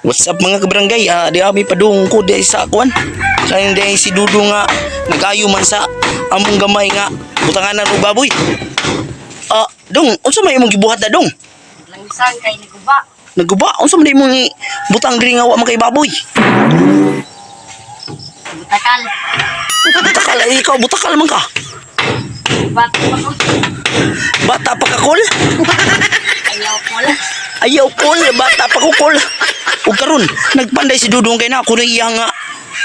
What's up, mga kabarangay? Di kami padung ko di sa kuan. Kaya di si Dudo nga nagayo man sa among gamay nga butanganan og baboy. Dong, unsa may imong gibuhat na, dong? Langisan kay niguba. Naguba, unsa man imong butang diri nga wa man kay baboy? Butakal. Butakal ay ikaw, butakal man ka. Bata pa ko. Bata pa ka kol? Ayaw ko lang. Ayaw kol, bata pa ko kol. Ug karon, nagpanday si Dudong kay na ako iya nga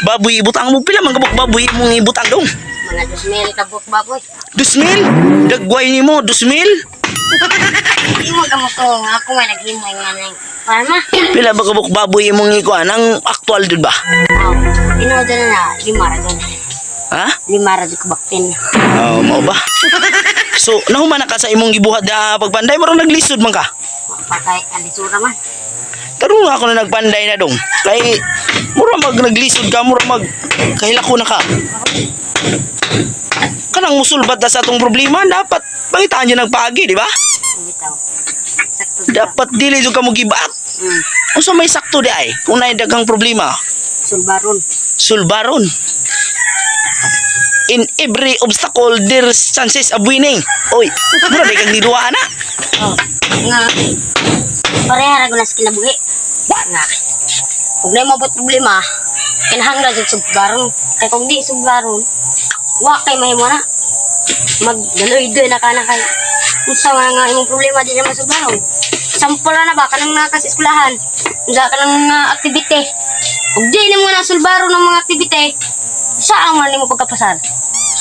baboy ibutang mo. Pila man kabuk baboy imong ibutang, dong? Mga 2,000 kabuk baboy. 2,000? Dagway nimo, 2,000? Di mo kamo ko nga ako may naghimo nga nang parma. Pila ba kabuk baboy imong ikuan ang aktual dud ba? Oh, tinuod na na lima ra gud. Ha? Lima ra jud kabaktin. Oh, mao ba? So, nahuman na ka sa imong gibuhat da pagpanday, marong naglisod man ka. Patay ang lisura man. Karon nga ako na nagpanday na, dong. Kay mura mag naglisod ka, mura mag kahilako na ka. Kanang musulbat na sa atong problema, dapat pangitaan yun ang paagi, di ba? Bitaw. Sakto jud. Dapat dili jud ka mo give up. Unsa may sakto di ay kung naay daghang problema? Sulbaron. Sulbaron. In every obstacle, there's chances of winning. Oy, mura di kang niduwa na. Oh, nga pareha ra gud na sa kinabuhi. Nga. Kung na mabot problema, kinahanglan jud sulbaron. Kay kung di sulbaron, wa kay mahimo na. Magdaloy-doy na ka na kay unsa nga nga imong problema di naman sulbaron. Sample na ba kanang naa ka sa eskwelahan? Unsa ka nang nga activity? Ug di nimo na sulbaron ng mga activity, saan man nimo pagkapasar?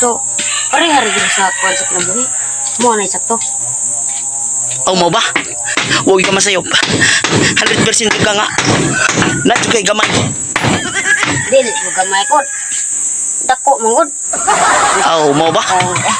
So, pareha ra jud sa kuan sa kinabuhi. Mo na sakto. Oh, mo ba? Huwag ka masayop. 100% ka nga. Not kay gamay. Dili mo gamay ko. Dako man gud. Oh, mo ba? Oh, eh.